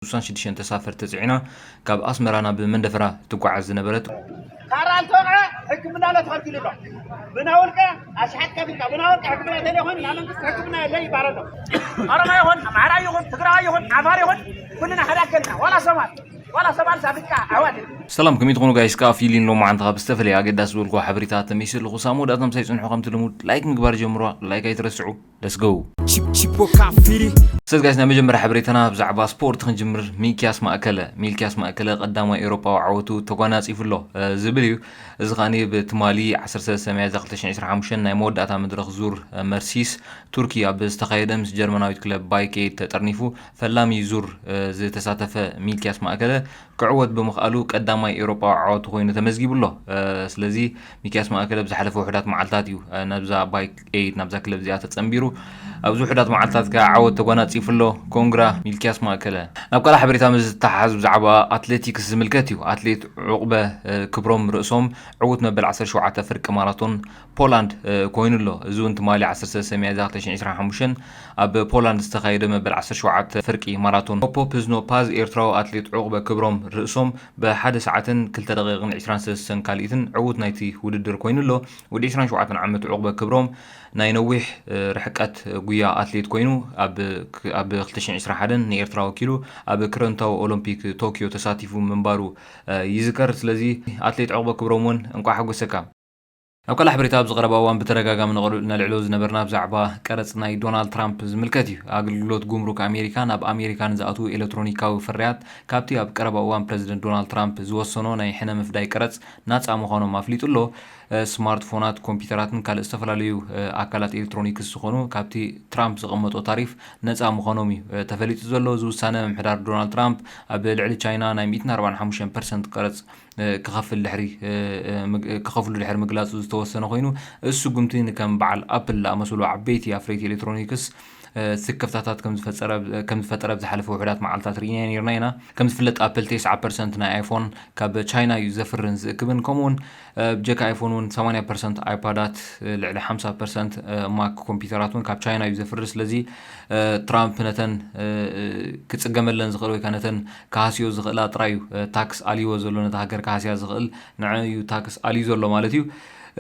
ስሳን ሽዱሽተን ተሳፈርቲ ተፅዒና ካብ ኣስመራ ናብ መንደፈራ ትጓዓዝ ዝነበረት። ካራ ኣልተወቕዐ ሕክምና ኣሎ ተኸልኪሉ ኣሎ። ብናውልቀ ኣሽሓት ከፊልካ ብናውልቀ ሕክምና ተለ ይኾን ናብ መንግስቲ ሕክምና የለ ይባል ኣሎ። ኦሮሞ ይኹን ኣምሓራ ይኹን ትግራዋይ ይኹን ዓፋር ይኹን ኩልና ሓደ ኣከልና ዋላ ሶማል ዋላ ሶማል ሳብቃ ኣሕዋት። ሰላም ከመይ ትኾኑ ጋይስ? ከኣ ፊሊን ሎማዓንቲ ካብ ዝተፈላለየ ኣገዳሲ ዝበልኩ ሓበሬታ ተመይሰ ኣለኹ። ሳብ መወዳእታ ምሳይ ጽንሑ ከምቲ ልሙድ ላይክ ምግባር ጀምሯ። ላይክ ኣይትረስዑ። Let's go። Chip- Chipoka Firi። ሰት ጋይስ ናይ መጀመርያ ሓበሬታና ብዛዕባ ስፖርት ክንጅምር። ሚልኪያስ ማእከለ ሚልኪያስ ማእከለ ቀዳማይ ኤውሮጳዊ ዓወቱ ተጓናጺፉ ኣሎ ዝብል እዩ። እዚ ከኣ ብትማሊ ዓሰርተ ሰለስተ ሚያዝያ ክልተ ሽሕን ዕስራን ሓሙሽተን ናይ መወዳእታ መድረኽ ዙር መርሲስ ቱርኪ ኣብ ዝተኻየደ ምስ ጀርመናዊት ክለብ ባይክ ኤይድ ተጠርኒፉ ፈላሚ ዙር ዝተሳተፈ ሚልኪያስ ማእከለ ክዕወት ብምኽኣሉ ቀዳማይ ኤውሮጳዊ ዓወቱ ኮይኑ ተመዝጊቡ ኣሎ። ስለዚ ሚልኪያስ ማእከለ ብዝሓለፈ ውሑዳት መዓልታት እዩ ናብዛ ባይክ ኤይድ ናብዛ ክለብ እዚኣ ተጸንቢሩ። ኣብዚ ውሑዳት መዓልታት ከኣ ዓወት ተጓናጺፉ ኣሎ። ኮንግራ ሚልኪያስ ማእከለ። ናብ ካልእ ሓበሬታ ምስ ዝተሓሓዝ ብዛዕባ ኣትሌቲክስ ዝምልከት እዩ። ኣትሌት ዑቕበ ክብሮም ርእሶም ዕዉት መበል ዓሰርተ ሸውዓተ ፍርቂ ማራቶን ፖላንድ ኮይኑ ኣሎ። እዚ እውን ትማሊ ዓሰርተ ሰለስተ ሚያዝያ ክልተ ሽሕን ዕስራን ሓሙሽተን ኣብ ፖላንድ ዝተኻየደ መበል ዓሰርተ ሸውዓተ ፍርቂ ማራቶን ፖፖ ፕዝኖ ፓዝ ኤርትራዊ ኣትሌት ዑቕበ ክብሮም ርእሶም ብሓደ ሰዓትን ክልተ ደቂቕን ዕስራን ሰለስተን ካልኢትን ዕዉት ናይቲ ውድድር ኮይኑ ኣሎ። ወዲ ዕስራን ሸውዓተን ዓመት ዑቕበ ክብሮም ናይ ነዊሕ ርሕቀት ጉያ ኣትሌት ኮይኑ ኣብ ክልተ ሽሕን ዕስራን ሓደን ንኤርትራ ወኪሉ ኣብ ክረምታዊ ኦሎምፒክ ቶኪዮ ተሳቲፉ ምንባሩ ይዝከር። ስለዚ ኣትሌት ዑቕበ ክብሮም እውን እንቋዕ ሓጎሰካ። ኣብ ካልእ ሓበሬታ ኣብዚ ቀረባ እዋን ብተደጋጋሚ ነልዕሎ ዝነበርና ብዛዕባ ቀረጽ ናይ ዶናልድ ትራምፕ ዝምልከት እዩ። ኣገልግሎት ጉምሩክ ኣሜሪካ ናብ ኣሜሪካ ንዝኣትዉ ኤሌክትሮኒካዊ ፍርያት ካብቲ ኣብ ቀረባ እዋን ፕረዚደንት ዶናልድ ትራምፕ ዝወሰኖ ናይ ሕነ ምፍዳይ ቀረጽ ናጻ ምዃኖም ኣፍሊጡ ኣሎ። ስማርትፎናት፣ ኮምፒውተራትን ካልእ ዝተፈላለዩ ኣካላት ኤሌክትሮኒክስ ዝኾኑ ካብቲ ትራምፕ ዘቐመጦ ታሪፍ ነጻ ምዃኖም እዩ ተፈሊጡ ዘሎ። እዚ ውሳነ ምምሕዳር ዶናልድ ትራምፕ ኣብ ልዕሊ ቻይና ናይ ሚእትን ኣርባዓን ሓሙሽተን ፐርሰንት ቀረጽ ክኸፍል ድሕሪ ክኸፍሉ ድሕሪ ምግላጹ ዝተወሰነ ኮይኑ፣ እዚ ስጉምቲ ንከም በዓል ኣፕል ዝኣመሰሉ ዓበይቲ ኣፍረይቲ ኤሌክትሮኒክስ ስክፍታታት ከም ዝፈጠረ ኣብ ዝሓለፈ ውሑዳት መዓልታት ርኢና ነርና ኢና። ከም ዝፍለጥ ኣፕል ተስዓ ፐርሰንት ናይ ኣይፎን ካብ ቻይና እዩ ዘፍርን ዝእክብን። ከምኡውን ብጀካ ኣይፎን እውን ሰማንያ ፐርሰንት ኣይፓዳት፣ ልዕሊ ሓምሳ ፐርሰንት ማክ ኮምፒውተራት እውን ካብ ቻይና እዩ ዘፍሪ። ስለዚ ትራምፕ ነተን ክጽገመለን ዝኽእል ወይ ከዓ ነተን ክሃስዮ ዝኽእላ ጥራይ እዩ ታክስ ኣልይዎ ዘሎ። ነታ ሃገር ክሃስያ ዝኽእል ንዐ እዩ ታክስ ኣልዩ ዘሎ ማለት እዩ።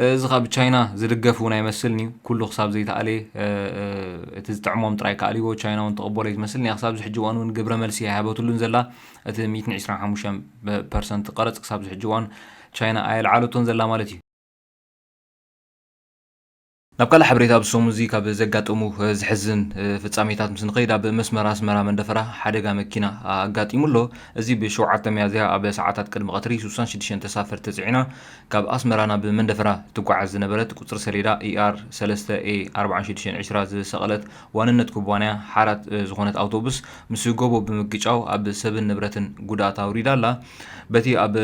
እዚ ካብ ቻይና ዝድገፍ እውን ኣይመስልን እዩ። ኩሉ ክሳብ ዘይተኣልየ እቲ ዝጥዕሞም ጥራይ ክኣልይዎ ቻይና እውን ትቕበሎ ኣይትመስልን እያ። ክሳብ ዝሕጂ እዋን እውን ግብረ መልሲ ኣይሃበትሉን ዘላ። እቲ ሚእትን ዕስራን ሓሙሽተን ፐርሰንት ቀረጽ ክሳብ ዝሕጂ እዋን ቻይና ኣየልዓለቶን ዘላ ማለት እዩ። ናብ ካልእ ሓበሬታ ኣብዚ ሰሙን እዚ ካብ ዘጋጠሙ ዘሕዝን ፍጻሜታት ምስ ንኸይድ ኣብ መስመር ኣስመራ መንደፈራ ሓደጋ መኪና ኣጋጢሙ ኣሎ። እዚ ብሸውዓተ ሚያዝያ ኣብ ሰዓታት ቅድሚ ቀትሪ ስሳን ሽዱሽተን ተሳፈርቲ ተጽዒና ካብ ኣስመራ ናብ መንደፈራ ትጓዓዝ ዝነበረት ቁጽሪ ሰሌዳ ኢኣር ሰለስተ ኤ ኣርባዓን ሽዱሽተን ዕስራ ዝሰቐለት ዋንነት ኩባንያ ሓራት ዝኾነት ኣውቶቡስ ምስ ጎቦ ብምግጫው ኣብ ሰብን ንብረትን ጉድኣት ኣውሪዳ ኣላ። በቲ ኣብ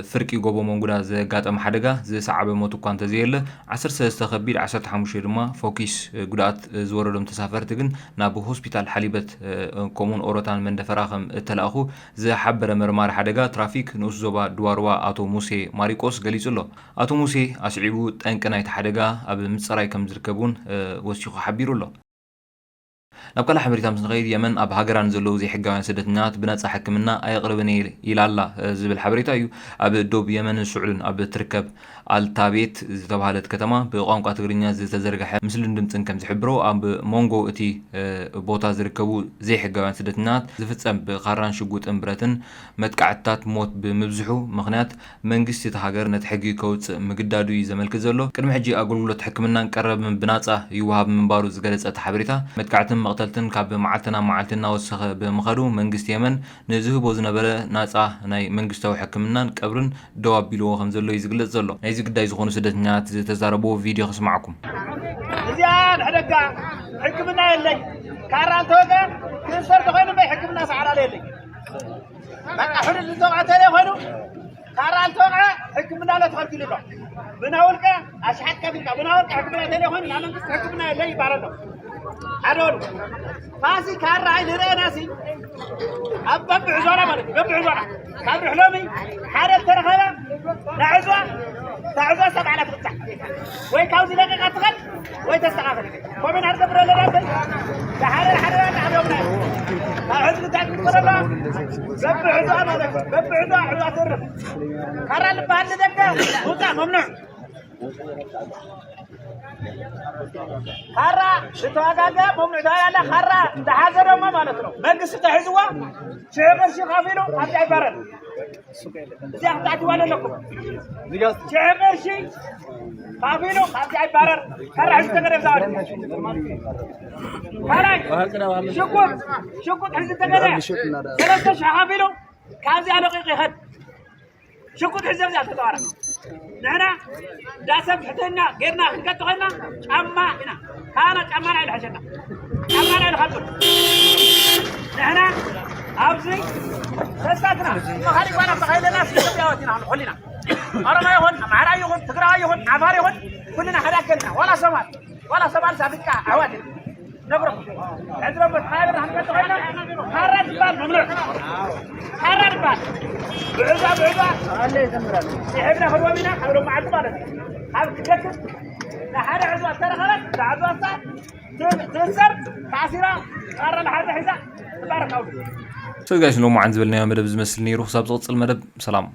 ፍርቂ ጎቦ መንጉዳ ዘጋጠመ ሓደጋ ዝሰዓበ ሞት እኳ እንተዘየለ ዓሰርተ ሰለስተ ከቢድ ዓሰርተ ሓሙሽተ ድማ ፎኪስ ጉድኣት ዝወረዶም ተሳፈርቲ ግን ናብ ሆስፒታል ሓሊበት ከምኡውን ኦሮታን መንደፈራ ከም እተላእኹ ዝሓበረ መርማሪ ሓደጋ ትራፊክ ንኡስ ዞባ ድዋርዋ ኣቶ ሙሴ ማሪቆስ ገሊጹ ኣሎ። ኣቶ ሙሴ ኣስዒቡ ጠንቂ ናይቲ ሓደጋ ኣብ ምጽራይ ከም ዝርከብ እውን ወሲኹ ሓቢሩ ኣሎ። ናብ ካልእ ሓበሬታ ምስ ንኸይድ የመን ኣብ ሃገራ ንዘለዉ ዘይሕጋውያን ስደተኛታት ብነጻ ሕክምና ኣየቕርብን እየ ኢላ ኣላ ዝብል ሓበሬታ እዩ። ኣብ ዶብ የመንን ስዑልን ኣብ ትርከብ ኣልታቤት ዝተባህለት ከተማ ብቋንቋ ትግርኛ ዝተዘርግሐ ምስልን ድምፅን ከም ዝሕብሮ ኣብ መንጎ እቲ ቦታ ዝርከቡ ዘይሕጋውያን ስደተኛታት ዝፍጸም ብኻራን ሽጉጥን ብረትን መጥቃዕትታት ሞት ብምብዝሑ ምኽንያት መንግስቲ እቲ ሃገር ነቲ ሕጊ ከውፅእ ምግዳዱ እዩ ዘመልክት ዘሎ። ቅድሚ ሕጂ ኣገልግሎት ሕክምናን ቀረብን ብናፃ ይወሃብ ምንባሩ ዝገለፀ እቲ ሓበሬታ፣ መጥቃዕትን መቕተልትን ካብ መዓልቲ ናብ መዓልቲ እናወሰኸ ብምኻዱ መንግስቲ የመን ንዝህቦ ዝነበረ ናፃ ናይ መንግስታዊ ሕክምናን ቀብርን ደው ኣቢልዎ ከም ዘሎ እዩ ዝግለጽ ዘሎ። ናይዚ ግዳይ ዝኾኑ ስደተኛታት ዝተዛረብዎ ቪድዮ ከስምዓኩም። እዚኣ ንሕደጋ ሕክምና የለይ። ካራ እንተወገ ክእሰር ተኾይኑ እምበይ ሕክምና ሰዓራለ የለይ። በቃ ሕሉል ዝተወቕዐ ተለይ ኮይኑ ካራ እንተወቕዐ ሕክምና ኣሎ ተኸልኪሉ ኣሎ። ብናውልቀ ኣሽሓት ከፊልካ ብናውልቀ ሕክምና ተለይ ኮይኑ ናብ መንግስቲ ሕክምና የለይ ይባሃል ኣሎ። ሓደ ወዱ ፋሲ ካራ ኣይንርእናሲ ኣብ በብዕዞና ማለት እዩ። በብዕዞና ካብ ርሕሎሚ ሓደ ተረኸበ ንዕዞ ተዕዞ ሰብዓላ ትቕጻዕ ወይ ካብዚ ለቂቓ ትኸድ ወይ ተስተኻኸል። ኮሜን ኣርገብረ ለዳበይ ሓደ ሓደ ሓደ ካብ ሕዚ እንታይ ክትበለላ? በብሕዛ ማለት እዩ። በብሕዛ ሕዛ ትርፍ። ካራ ልበሃል ንደገ ውፃእ መምኑዕ። ካራ ዝተዋጋገ መምኑዕ ተባሂላ። ካራ እንዳሓዘ ደሞ ማለት ነው። መንግስቲ ተሒዝዋ ሽሕ ቅርሺ ከፊሉ ኣብዚኣ ይባረር። እዚኣ ክትኣትዋ ኣለኩም። ሽሕ ቅርሺ ከፊሉ ካብዚኣ ይባረር። ካራ ሕዚ ተገደብ ዛወደ። ካልኣይ ሽጉጥ፣ ሽጉጥ ሕዚ ተገደ ሰለስተ ሽሕ ከፊሉ ካብዚኣ ለቂቑ ይኸድ። ሽጉጥ ሕዚ ኣብዚኣ ተጠዋረ። ንሕና ዳሰብ ትሕትና ጌርና ክንከት ኮይና ጫማ ኢና። ካና ጫማና ኢሉ ሓሸና። ጫማና ኢሉ ካብሉ። ንሕና ኣብዚ ተስፋትና እሞ ካሊእ ጓና ተኻይለና ኢትዮጵያዎት ኢና ንኾሊና። ኦሮሞ ይኹን ኣምሓራ ይኹን ትግራዋይ ይኹን ዓፋር ይኹን ኩልና ሓደ ኣከልና ዋላ ሶማል ዋላ ሶማል ሳብቃ ኣሕዋት ኢና። ነግሮ ሕድሮ መትሓበር ሓንቀት ኮይና ካራ ድባል መምኑዕ። ካራ ድባል ብዕዛ ብዕዛ ይሕብና ክንወም ኢና ካብ ሎም መዓልቲ ማለት እዩ። ካብ ክደክም ንሓደ ዕዝዋ ዝተረኸበት ንዓዝዋ ትእሰር ታሲራ ካራ ንሓደ ሒዛ ትባረካው። ሰጋሽ ሎማዓን ዝበልናዮ መደብ ዝመስል ነይሩ። ክሳብ ዝቕጽል መደብ ሰላም።